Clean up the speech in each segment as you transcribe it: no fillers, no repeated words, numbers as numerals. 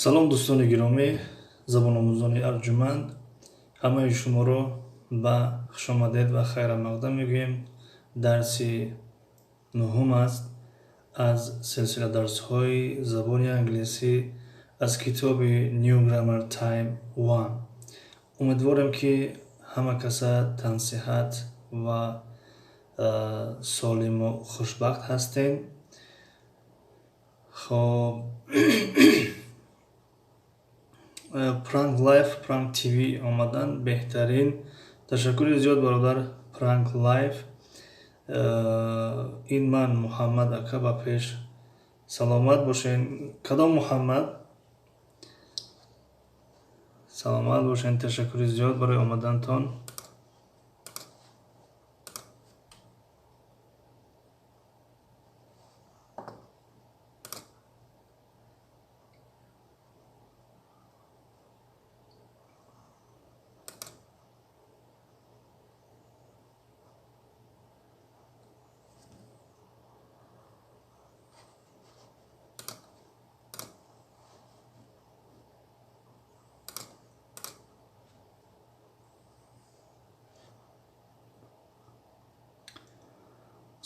Салом, дӯстони гиромӣ, забономӯзони арҷуманд, ҳамаи шуморо ба хушомадед ва хайрамақдам мегӯем. Дарси нуҳум аст аз силсила дарсҳои забони англисӣ аз китоби New Grammar Time 1. Умедворем, ки ҳама каса тансиҳат ва солиму хушбахт ҳастем. Хоб, Пранк Лайф, Пранк ТВ омадан, беҳтарин. Ташаккури зиёд, бародар Пранк Лайф. Ин ман Муҳаммад ака, ба пеш, саломат бошен. Кадом Муҳаммад? Саломат бошен, ташаккури зиёд барои омадантон.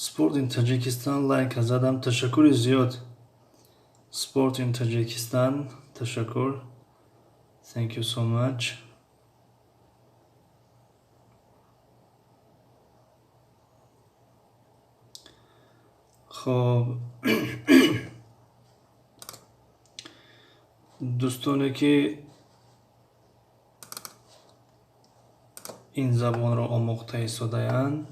Sport in Tajikistan, лайк задам, ташаккури зиёд. Sport in Tajikistan, ташаккур. Thank you so much. Хоб, дӯстоне ки ин забонро омӯхта истодаанд,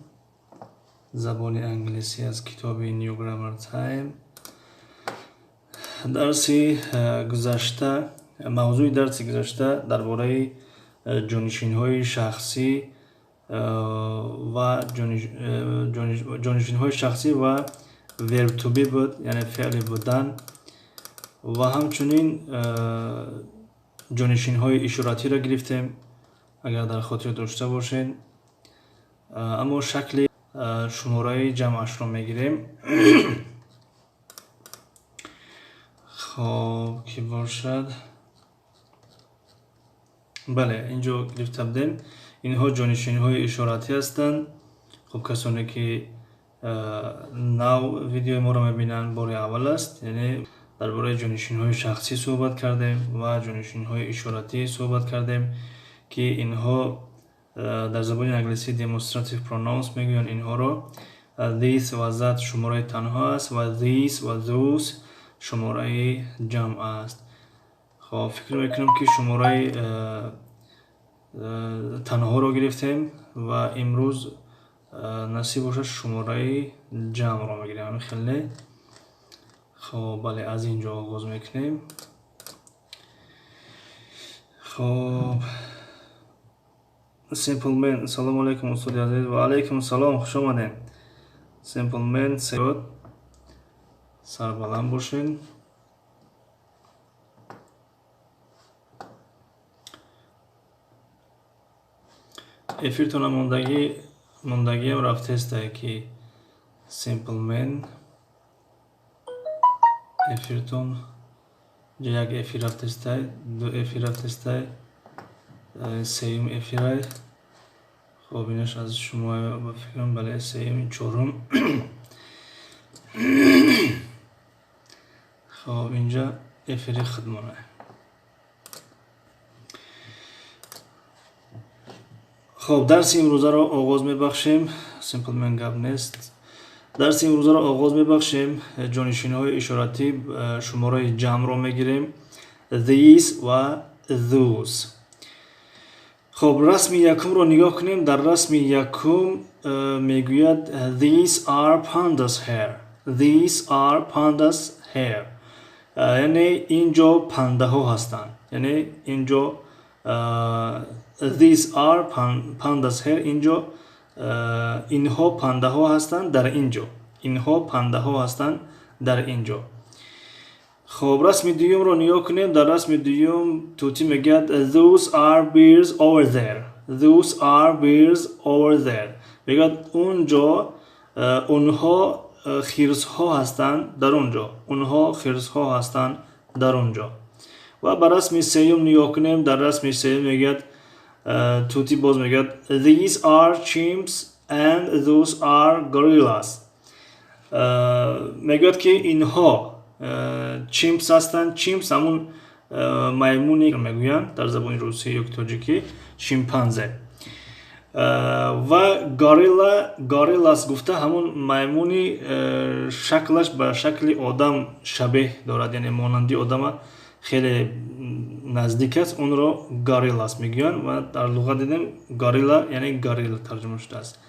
забони англисӣ аз китоби New Grammar Time, дарси гузашта, мавзӯи дарси гузашта дар бораи ҷонишинҳои шахсӣ ва ҷонишинҳои шахсӣ ва verb to be буд, яъне феъли будан, ва ҳамчунин ҷонишинҳои ишоратиро гирифтем, агар дар хотир дошта бошед. Аммо шакли шумораи ҷамъашро мегирем. Хоб, ки бошад? Бале, инҷо гирифта будем. Инҳо ҷонишинҳои ишоратӣ ҳастанд. Хоб, касоне ки нав видеои моро мебинанд, бори аввал аст, яъне дар бораи ҷонишинҳои шахсӣ суҳбат кардем ва ҷонишинҳои ишоратӣ суҳбат кардем, ки инҳо дар забони англисӣ demonstrative pronouns мегӯянд инҳоро. This ва that шумораи танҳо аст ва these ва those шумораи ҷамъ аст. Хоб, фикр мекунам, ки шумораи танҳоро гирифтем ва имрӯз насиб бошад, шумораи ҷамъро мегирем. Ҳамин хел, не? Хоб, бале, аз ин ҷо оғоз мекунем. Хоб, Simple Man, салому алайкум, устоди азиз. Ва алайкум салом, хуш омадем, Simple Man. Сарбаланд бошед. Эфиртона мондагӣ, мондагиам рафтестае, ки Simple Man эфиртон як эфир рафтестай, ду эфир рафтестай, сеюм эфирай. Хоб, инаш аз шумо, ба фикрам, бале, сеюм, чорум. Хоб, инҷа эфири худмона. Хоб, дарси имрӯзаро оғоз мебахшем. Simple Man, гап нест. Дарси имрӯзаро оғоз мебахшем. Ҷонишинҳои ишоратӣ, шумораи ҷамъро мегирем, these ва those. Хоб, расми якумро нигоҳ кунем. Дар расми якум мегӯяд: "These are pandas here. These are pandas here." Яъне ин ҷо пандаҳо ҳастанд, яъне ин ҷо these are pandas here, инҷо инҳо пандаҳо ҳастанд дар ин ҷо, инҳо пандаҳо ҳастанд дар ин ҷо. Хоб, расми дуюмро нигоҳ кунем. Дар расми дуюм тӯтӣ мегӯяд: "Those are bears over there. Those are bears over there." Мегӯяд, он ҷо онҳо хирсҳо ҳастанд дар он ҷо, онҳо хирсҳо ҳастанд дар он ҷо. Ва ба расми сеюм нигоҳ кунем. Дар расми сеюм мегӯяд, тути боз мегӯяд: These are chimps and those are gorillas. Мегӯяд, ки инҳо chimps ҳастанд. Chimps ҳамун маймуне мегӯянд дар забони русӣ ё тоҷикӣ шимпанзе. Ва горилла, gorillas гуфта ҳамун маймуни шаклаш ба шакли одам шабеҳ дорад, яъне монанди одама хеле наздик аст, онро gorillas мегӯянд. Ва дар луғат дидем, горилла яъне горилла тарҷума шудааст.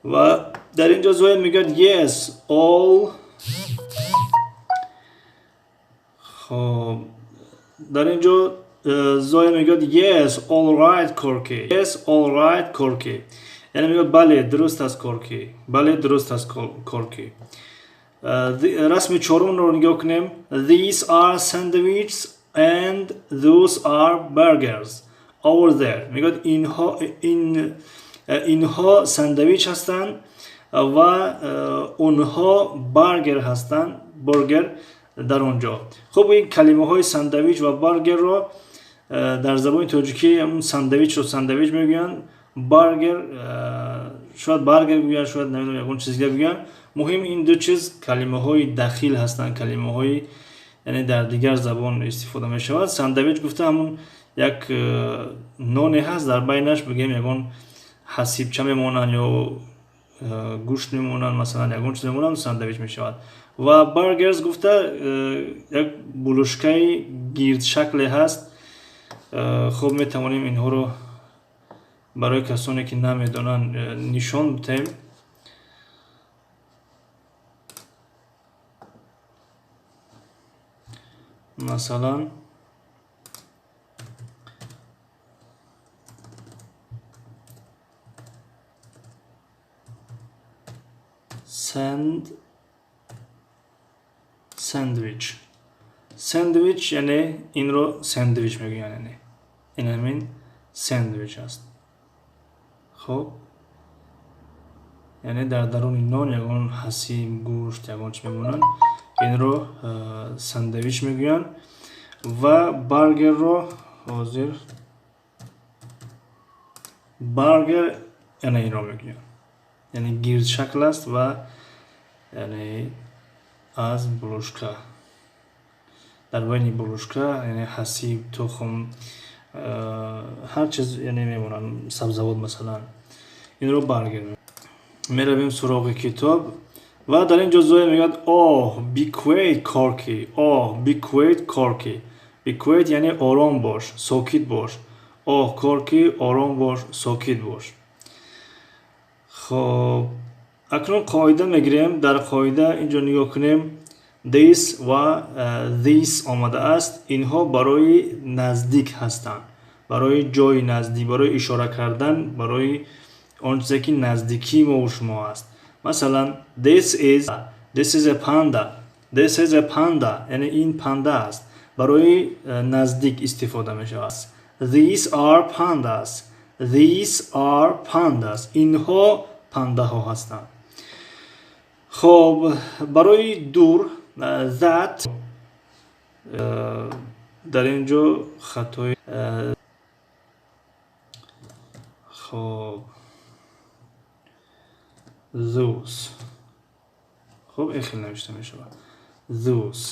Ва дар ин ҷо Зоя мегӯяд: Yes, all. Хоб, дар ин ҷо Зоя мегӯяд: Yes, all right, Корки. Yes, all right, Корки, яъне мегӯяд: бале, дуруст аст, Корки, бале, дуруст аст, Корки. Расми чорумро нигоҳ кунем. These are sandwiches and those are burgers over there. Мегӯяд, инҳо сандвич ҳастанд ва онҳо баргер ҳастанд, бургер дар он ҷо. Хуб, ин калимаҳои сандвич ва баргерро дар забони тоҷикӣ ҳамун сандвичро сандвич мегӯянд, баргер шояд баргер гӯянд, шояд намедонам, ягон чиз дига гӯянд. Муҳим, ин ду чиз калимаҳои дахил ҳастанд, калимаҳои яъне дар дигар забон истифода мешавад. Сандвич гуфта ҳамун як ноне ҳаст, дар байнаш, бигӯем, ягон ҳасибча мемонанд ё гӯшт мемонанд, масалан, ягон чиз мемонанд, сандвич мешавад. Ва burgers гуфта як булушкаи гирдшакле ҳаст. Хуб, метавонем инҳоро барои касоне ки намедонанд нишон бидиҳем. Масалан, sandwich, sandwich, яъне инро сэндвич мегӯянд, яъне ин ҳамин сэндвич аст. Хуб, яъне дар даруни нон ягон ҳасиб, гӯшт, ягон чи мемонанд, инро сандвич мегӯянд. Ва баргерро ҳозир, баргер яъне инро мегӯянд, яъне гирдшакл аст ва яъне аз булушка, дар байни булушка яъне ҳасиб, тухм, ҳар чиз яъне мемонанд, сабзавот масалан, инро баргер. Меравем суроғи китоб. Ва дар ин ҷо Зоя мегӯяд: Oh, be quiet, Корки. Oh, be quiet, Корки. Be quiet яъне ором бош, сокит бош. Оҳ, Корки, ором бош, сокит бош. Хоб, акнун қоида мегирем. Дар қоида инҷо нигоҳ кунем, this ва these омадааст. Инҳо барои наздик ҳастанд, барои ҷои наздик, барои ишора кардан барои он чизе ки наздикии мову шумо аст. Масалан, this is a panda. This is a panda, яъне ин панда аст, барои наздик истифода мешавад. These are pandas. These are pandas, инҳо пандаҳо ҳастанд. Хоб, барои дур that. Дар ин ҷо хатои. Хоб, those. Хуб, ин хел навишта мешавад: those.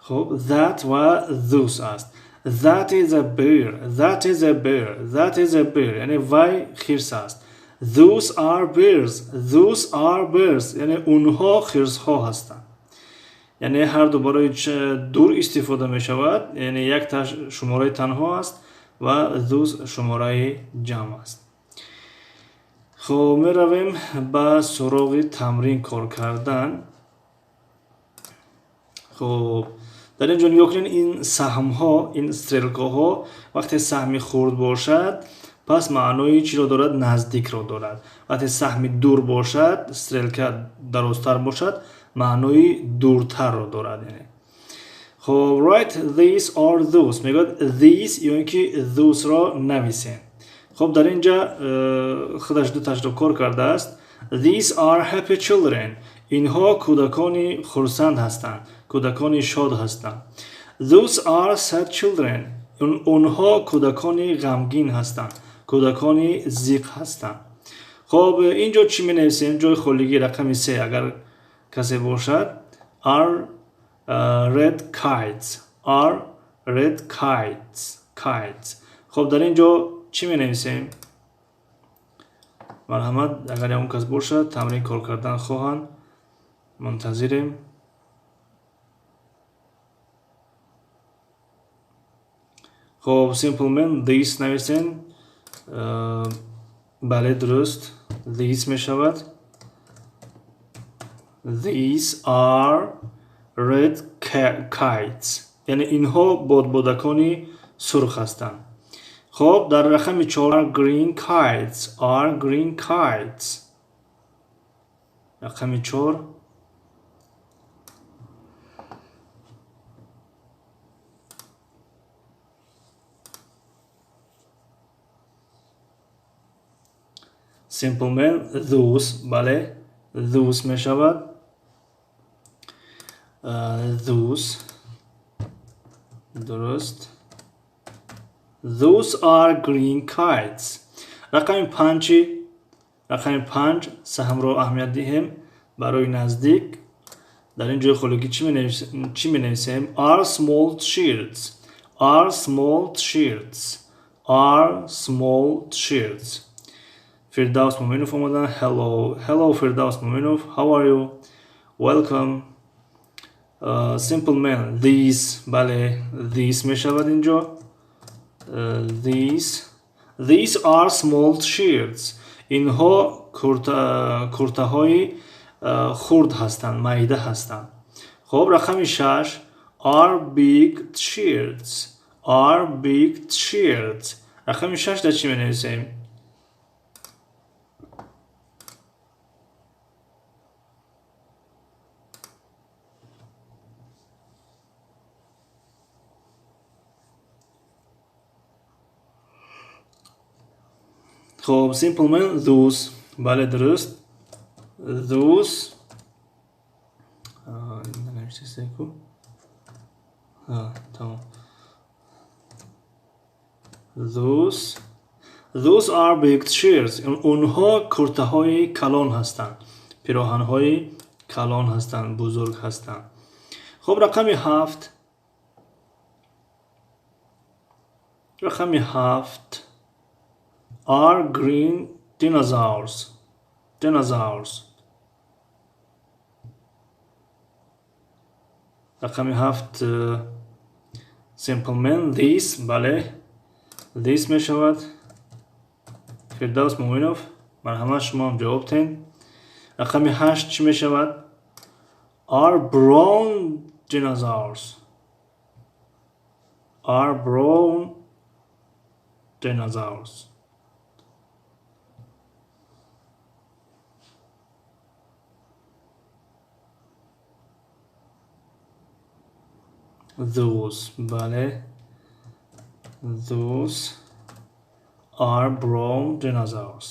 Хуб, that ва those аст. That is a bear. That is a bear. That is a bear, яъне вай хирс аст. Those are bears. Those are bears, яъне онҳо хирсҳо ҳастанд. Яъне ҳарду барои дур истифода мешавад, яъне якташ шумораи танҳо аст ва those шумораи ҷамъ аст. Хуб, меравем ба суроғи тамрин кор кардан. Хуб, дар ин ҷо нигоҳ кунед, ин саҳмҳо, ин стрелкаҳо, вақте саҳми хурд бошад, пас маънои чиро дорад? Наздикро дорад. Вақте саҳми дур бошад, стрелка дарозтар бошад, маънои дуртарро дорад. Яъне, хуб, write these or those, мегӯяд, these ё ин ки those-ро нависем. Хуб, дар ин ҷа худаш дуташро кор кардааст. These are happy children. Инҳо кӯдакони хурсанд ҳастанд, кӯдакони шод ҳастанд. Those are sad children. Онҳо кӯдакони ғамгин ҳастанд, кӯдакони зиқ ҳастанд. Хоб, инҷо чӣ менависем? Ҷои холигӣ рақами 3 агар касе бошад, are red kites, are red kites, kites. Хоб, дар ин ҷо чӣ менависем? Марҳамат, агар ягон кас бошад, тамрин кор кардан хоҳанд, мунтазирем. Хоб, simple man this нависен. Бале, дуруст, these мешавад. These are red kites. Яъне инҳо бодбодакони сурх ҳастанд. Хоб, дар рақами 4 green kites, are green kites. Рақами 4 simple man those, бале, those мешавад. Those, дуруст. Those are green kites. Рақами 5 саҳмро аҳамият диҳем барои наздик. Дар ин ҷои холигӣ чӣ менависем? Are small shirts, are small shirts, are small shirts. Фирдавс Муминов омадан. Hello, hello Фирдавс Муминов, how are you? Welcome. Simple man these, бале, these мешавад инҷо. These are small shirts. Инҳо куртаҳои хурд ҳастанд, майда ҳастанд. Хоб, рақами 6 are big shirts, are big shirts. Рақами 6 дар чӣ менависем? Хоб, simple man those, бале, дуруст, those. Тамом. Those are big shirts. Онҳо куртаҳои калон ҳастанд, пироҳанҳои калон ҳастанд, бузург ҳастанд. Хоб, рақами 7, рақами 7 are green dinosaurs, dinosaurs. Рақами 7 simple man these, бале, these мешавад. Фирдавс Муминов, марҳамат, шумо ҳам ҷавоб диҳед. Рақами 8 чӣ мешавад? Are brown dinosaurs, are brown dinosaurs. Those, бале, those are brown dinosaurs.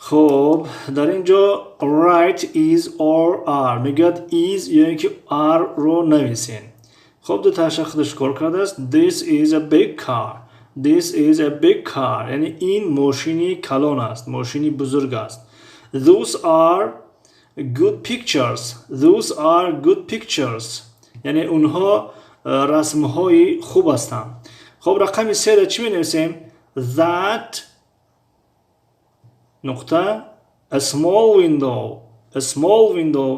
Хоб, дар ин ҷо write is or are мегӯяд, is ё ин ки are ро нависен. Хоб, ду таша худаш кор кардааст. This is a big car, this is a big car, яъне ин мошини калон аст, мошини бузург аст. Those are good pictures, those are good pictures, яъне онҳо расмҳои хуб ҳастанд. Хоб, рақами 3 ра чӣ менависем? That нуқта a small window, a small window.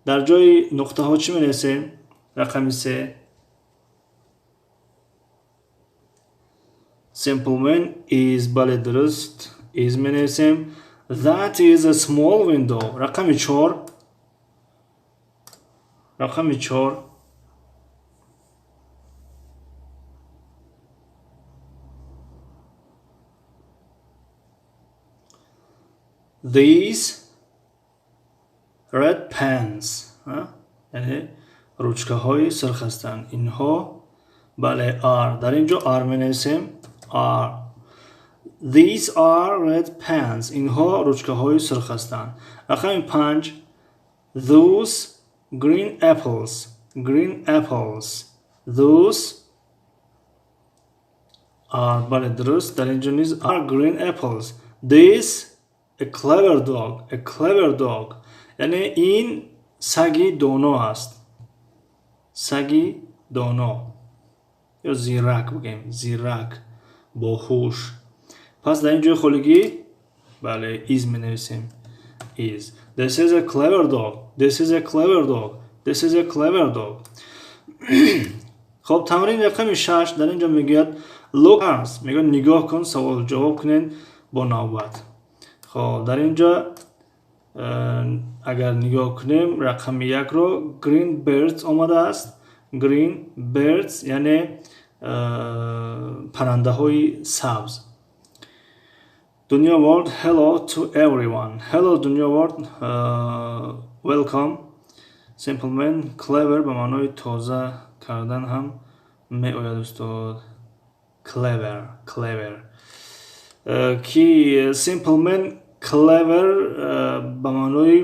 Дар ҷои нуқтаҳо чӣ менависем? Рақами 3 simple man is, бале, дуруст, is менависем. That is a small window. Рақами 4, рақами 4 these red pens, яъне ручкаҳои сурх ҳастанд инҳо, бале, are, дар ин ҷо are менависем, are. These are red pens. Инҳо ручкаҳои сурх ҳастанд. Рақами 5 Those green apples. Green apples. Those are, бале, дуруст, дар инҷо низ are green apples. This a clever dog. A clever dog. Яъне ин саги доно аст. Саги доно. Ё зирак бигӯем. Зирак, боҳуш. Пас дар ин ҷои холигӣ, бале, is менависем. Is. This is a clever dog. This is a clever dog. This is a clever dog. Хоб, тамрин рақами 6 дар инҷо мегӯяд look at, мегӯяд нигоҳ кун, савол ҷавоб кунед бо навбат. Хоб, дар инҷо агар нигоҳ кунем рақами 1-ро green birds омадааст. Green birds яъне паррандаҳои сабз. Dunya World, hello to everyone. Hello Dunya World, welcome. Simple man, clever ба маънои тоза кардан ҳам меояд, устод. Clever, clever. Ки simple man clever ба маънои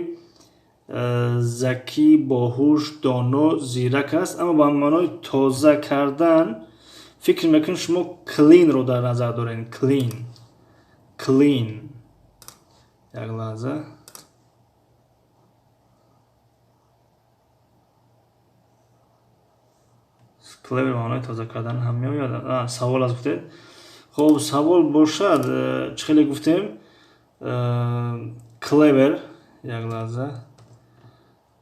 закӣ, боҳуш, доно, зирак аст, аммо ба маънои тоза кардан фикр мекунем шумо clean-ро дар назар доред. Clean. Clean. Як лаҳза. Clever маънои тоза кардан ҳам меояд. Савол аст гуфтед. Хоб, савол бошад, чӣ хеле гуфтем? Clever, як лаҳза.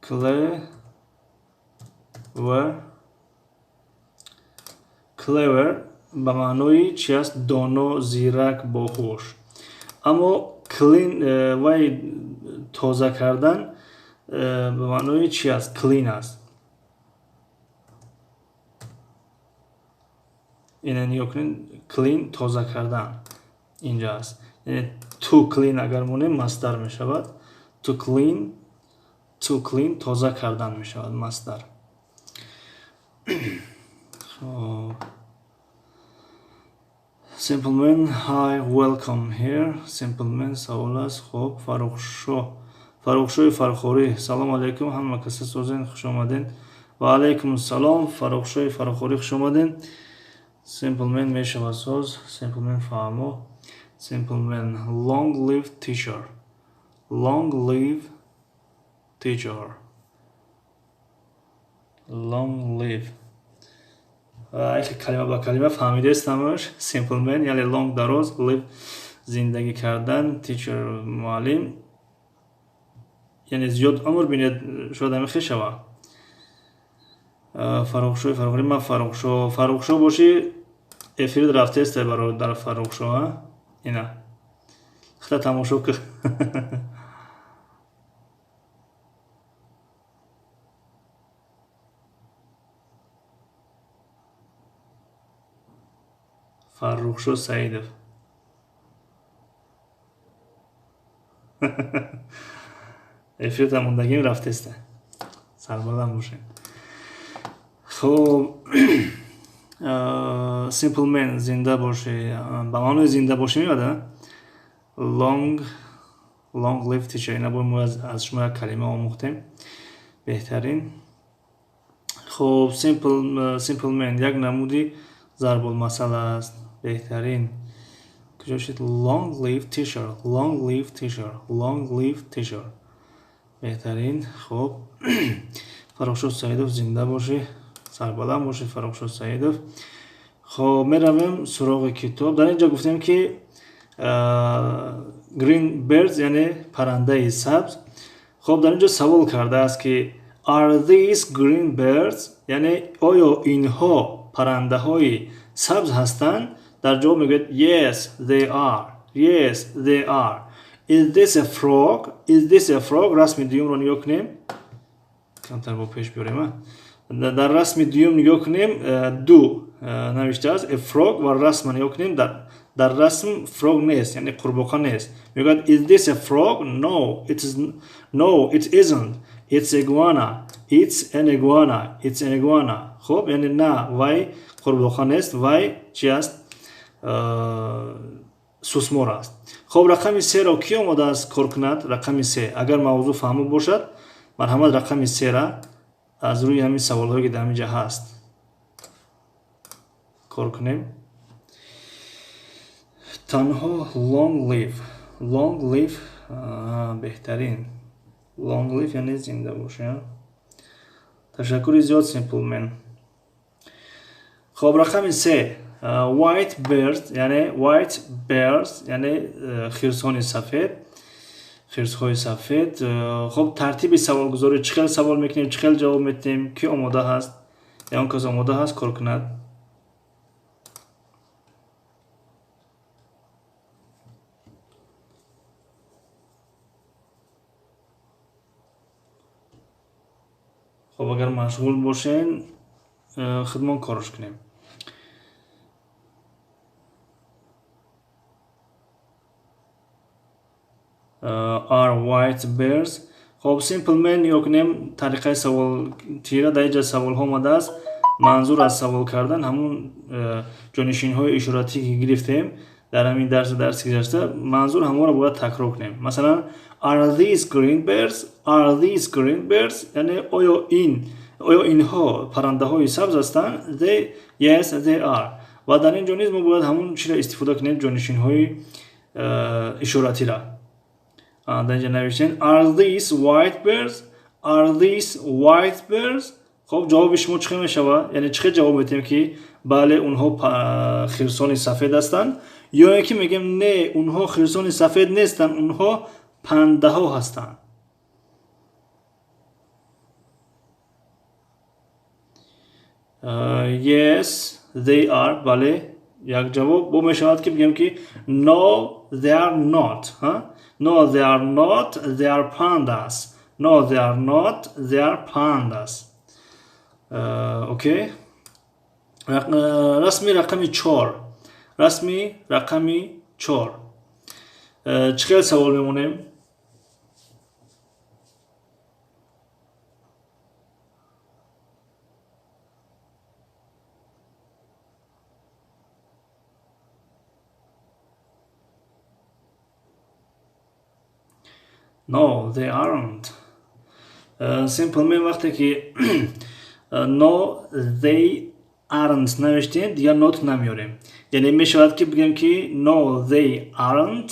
Clever. Clever ба маънои чи аст? Доно, зирак, боҳуш. Аммо clean, вай тоза кардан ба маънои чи аст? Clean аст. Ина нигоҳ кунед, clean тоза кардан инҷа аст. Яъне to clean агар монем масдар мешавад. To clean, to clean тоза кардан мешавад масдар. Хоб. Simple man, hi, welcome here. Simple man савол аст. Хоб, Фаррухшо. Фаррухшои Фархорӣ. Салом алейкум, ҳама каса созен, хуш омаден. Ва алейкум салом, Фаррухшои Фархорӣ, хуш омаден. Simple man мешавад соз. Simple man фаҳмо. Simple man, long live teacher. Long live teacher. Long live. Айхе калима ба калима фаҳмидааст ҳамаш. Simple man яъне long дароз, live зиндагӣ кардан, teacher муаллим. Яъне зиёд умр бинед, шояд ҳамин хел шавад. Фаррухшои Фаррухӣ, ман Фаррухшо. Фаррухшо бошӣ, эфирит рафтест бародар Фаррухшо, а? Ина. Хита тамошо кун. Фаррухшо Саидов. Эфирта мондагим рафтеста. Сарбаланд бошед. Хоб, Simple man зинда бошӣ. Ба маънои зинда бошӣ меояд, а? Long, long live teacher. Ина бо мо аз шумо як калима омӯхтем. Беҳтарин. Хоб, simple man як намуди зарбулмасал аст. Беҳтарин. Куҷо шуд? Long live teacher. Long live teacher. Long live teacher. Беҳтарин. Хоб, Фаррухшо Саидов зинда бошӣ. Сарбаланд бошӣ, Фаррухшо Саидов. Хоб, меравем суроғи китоб. Дар инҷо гуфтем ки green birds яъне паррандаи сабз. Хоб, дар инҷо савол кардааст ки are these green birds, яъне оё инҳо паррандаҳои сабз ҳастанд? Дар ҷавоб мегӯяд yes, they are. Yes, they are. Is this a frog? Is this a frog? Расми дуюмро нигоҳ кунем. Камтар бо пеш биёрем, а? Дар расми дуюм нигоҳ кунем, ду навиштааст a frog ва расмро нигоҳ кунем, дар расм frog нест, яъне қурбоқа нест. Мегӯяд is this a frog? No, it is no, it isn't. It's iguana. It's an iguana. It's an iguana. Хоб, яъне на, вай қурбоқа нест, вай чи аст? Сусмор аст. Хоб, рақами 3-ро кӣ омодааст кор кунад? Рақами 3. Агар мавзӯъ фаҳмо бошад, Марҳамат, рақами сера аз рӯи ҳамин саволҳое, ки дар ҳамин ҷа ҳаст, кор кунем. Танҳо long live, long live, беҳтарин. Long live яъне зинда боша. Ташаккури зиёд, Simple Man. Хоб, рақами се, white bears, яъне white bears, яъне хирсони сафед, хирсҳои сафед. Хоб, тартиби саволгузорӣ, чӣ хел савол мекунем, чӣ хел ҷавоб медиҳем? Кӣ омода ҳаст? Ягон кас омода ҳаст кор кунад? Хоб, агар машғул бошен, худмон корш кунем. Are white bears. Хоб, Simple Man, нигоҳ кунем тариқаи савол тира. Дар инҷа саволҳо омадааст. Манзур аз савол кардан ҳамун ҷонишинҳои ишоратӣ, ки гирифтем дар ҳамин дарси гузашта, манзур ҳамонро бояд такрор кунем. Масалан, are these green bears? Are these green bears? Яъне оё инҳо паррандаҳои сабз ҳастанд? They, yes, they are. Ва дар ин ҷо низ мо бояд ҳамун чиро истифода кунем, ҷонишинҳои ишоратиро. Дар инҷа навиштем: are these white bears? Are these white bears? Хоб, ҷавоби шумо чӣ хел мешавад? Яъне чӣ хел ҷавоб медиҳем, ки бале, онҳо хирсони сафед ҳастанд, ё ин ки мегӯем, не, онҳо хирсони сафед нестанд, онҳо пандаҳо ҳастанд? Yes, they are. Бале, як ҷавоб бо мешавад, ки бигӯем, ки no, they are not. No, they are not, they are pandas. No, they are not, they are pandas. Окей, расми рақами чор, расми рақами чор, чӣ хел савол мемонем? No, they aren't. Simple Man, вақте ки no, they aren't навиштем, дигар not намеорем. Яъне мешавад, ки бигӯем, ки no, they aren't,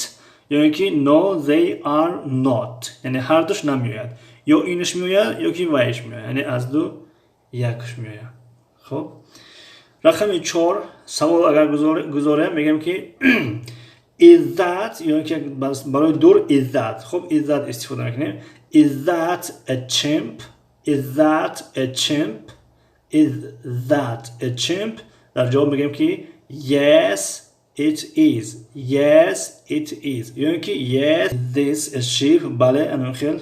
ё ин ки no, they are not. Яъне ҳардуш намеояд, ё инаш меояд, ё ки вайш меояд, яъне аз ду якш меояд. Хоб, рақами чор савол агар гузорем, мегӯем, ки is that, ё ин ки барои дур is that. Хоб, is that истифода мекунем. Is that a chimp? Is that a chimp? Is that a chimp? Дар ҷавоб мегӯем, ки yes, it is. Yes, it is, ё ин ки yes, this is sheep. Бале, анон хел.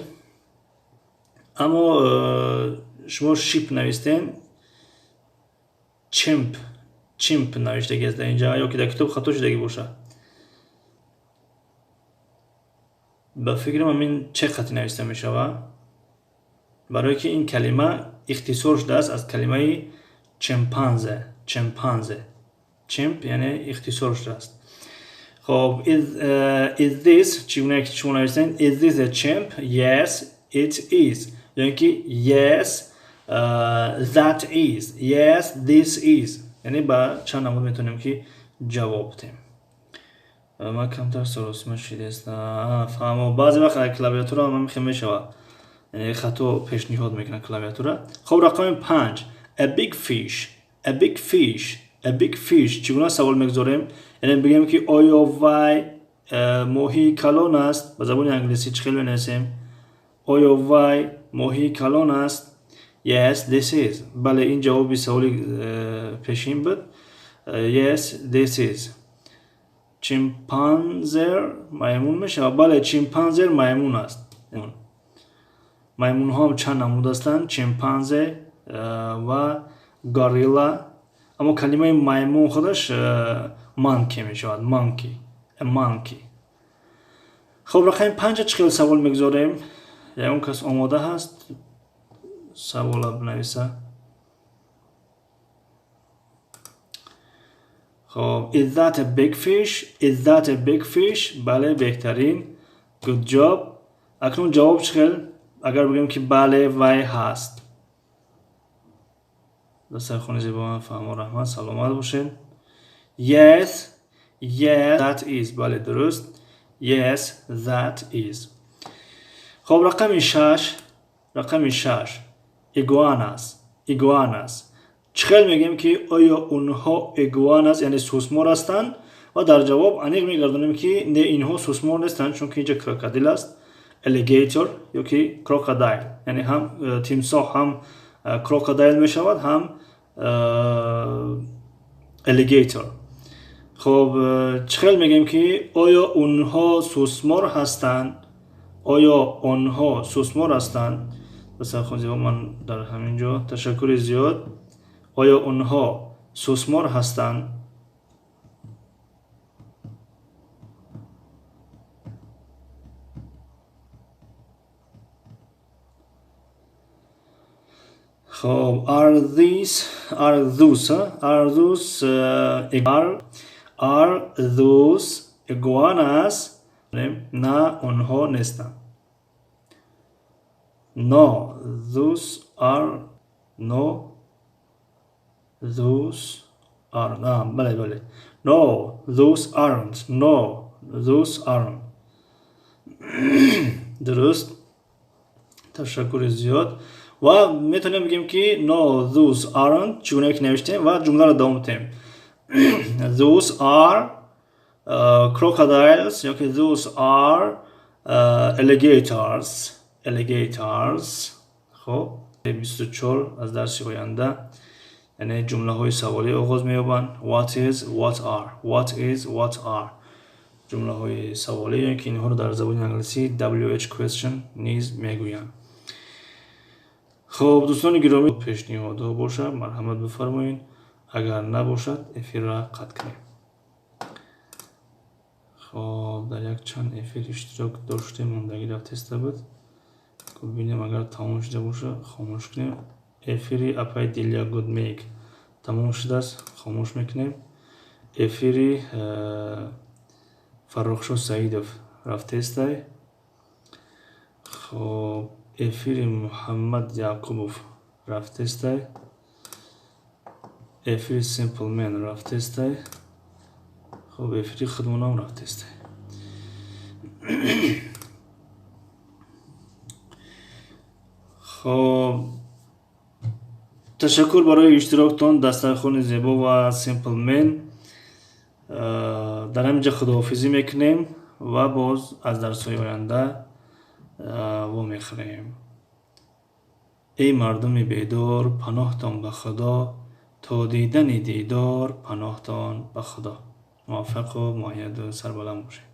Аммо шумо ship навистем, chimp, chimp навиштагӣ аст дар инҷа, ё ки дар китоб хато шудагӣ бошад. Ба фикрам, ҳамин че хати нависта мешавад, барое ки ин калима ихтисор шудааст аз калимаи chimpanzee. Chimpanzee, chimp, яъне ихтисор шудааст. Хоб, is this, чӣ гуна ки шумо нависем, is this a chimp? Yes, it is, ё ин ки yes, that is, yes, this is. Яъне ба чанд намуд метавонем, ки ҷавоб диҳем. Ман камтар саросима шидааст, фаҳмо. Баъзе вақт клавиатура ҳам мешавад, яъне хато пешниҳод мекунад клавиатура. Хоб, рақами панҷ, a big fish, a big fish, a big fish. Чӣ гуна савол мегузорем? Яъне бигӯем, ки оё вай моҳии калон аст? Ба забони англисӣ чӣ хел менависем? Оё вай моҳии калон аст? Yes, this is. Бале, ин ҷавоби саволи пешин буд. Yes, this is. Chimpanzee маймун мешавад. Бале, chimpanzee маймун аст. Маймунҳо чанд намуд ҳастанд: chimpanzee ва горилла. Аммо калимаи маймун худаш monkey мешавад, monkey, monkey. Хоб, рақами панҷа чӣ хел савол мегузорем? Ягон кас омода ҳаст савола бинависа? Хоб, is that a big fish? Is that a big fish? Бале, беҳтарин, good job. Акнун ҷавоб чӣ хел? Агар бигӯем ки бале, вай ҳаст. Дастархони зебо ман фаҳмо, раҳмат, саломат бошед. Yes, yes, that is. Бале, дуруст. Yes, that is. Хоб, рақами 6, рақами 6. Iguanas, iguanas. Чӣ хел мегӯем ки оё онҳо iguanas, яъне сусмор ҳастанд? Ва дар ҷавоб аниқ мегардонем ки не, инҳо сусмор нестанд, чунки инҷа крокодил аст, alligator ёки crocodile, яъне ҳам тимсоҳ ҳам crocodile мешавад, ҳам alligator. Хоб, чӣ хел мегӯем ки оё онҳо сусмор ҳастанд? Оё онҳо сусмор ҳастанд? Дастархон зебо ман дар ҳамин ҷо ташаккури зиёд. Оё онҳо сусмор ҳастанд? Хоб, are these, are those, are those, are those iguanas? На, онҳо нестанд. No, those are, no, those are, на, бале, бале. No, those aren't. No, those aren't. Дуруст. Ташаккури зиёд. Ва метавонем бигӯем ки no, those aren't, чӣ гуна ки навиштем ва ҷумларо давом медиҳем. Those are crocodiles, ёки those are alligators, alligators. Хоб, 24 аз дарси оянда, яъне ҷумлаҳои саволӣ оғоз меёбанд. What is, what are, what is, what are. Ҷумлаҳои саволӣ, ё ки инҳоро дар забони англисӣ WH question низ мегӯянд. Хоб, дӯстони гиромӣ, пешниҳодҳо бошад, марҳамат бифармоед. Агар набошад, эфирро қатъ кунем. Хоб, дар якчанд эфир иштирок доштем, мондагӣ рафтеста буд. Бубинем, агар тамом шуда бошад, хомӯш кунем. Эфири апай Дилия Гудмейк тамом шудааст, хомӯш мекунем. Эфири Фаррухшо Саидов рафтестай. Хоб, эфири Муҳаммад Яқубов рафтестай. Эфири Simple Man рафтестай. Хоб, эфири худмонам рафтестай. Хоб, ташаккур барои иштироктон, дастархони зебо ва Simple Man. Дар ҳамин ҷо худоҳофизӣ мекунем ва боз аз дарсҳои оянда вомехӯрем. Эй мардуми бедор, паноҳтон ба Худо, то дидани дидор, паноҳтон ба Худо. Муваффақу муайяду сарбаланд бошед.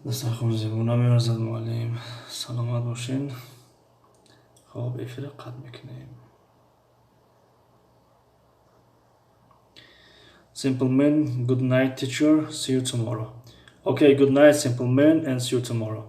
Дастархон зебо намеарзад, муаллим. Саломат бошед. Хоб, эфирро қатъ мекунем. Simple Man, good night, teacher. See you tomorrow. Okay, good night, Simple Man, and see you tomorrow.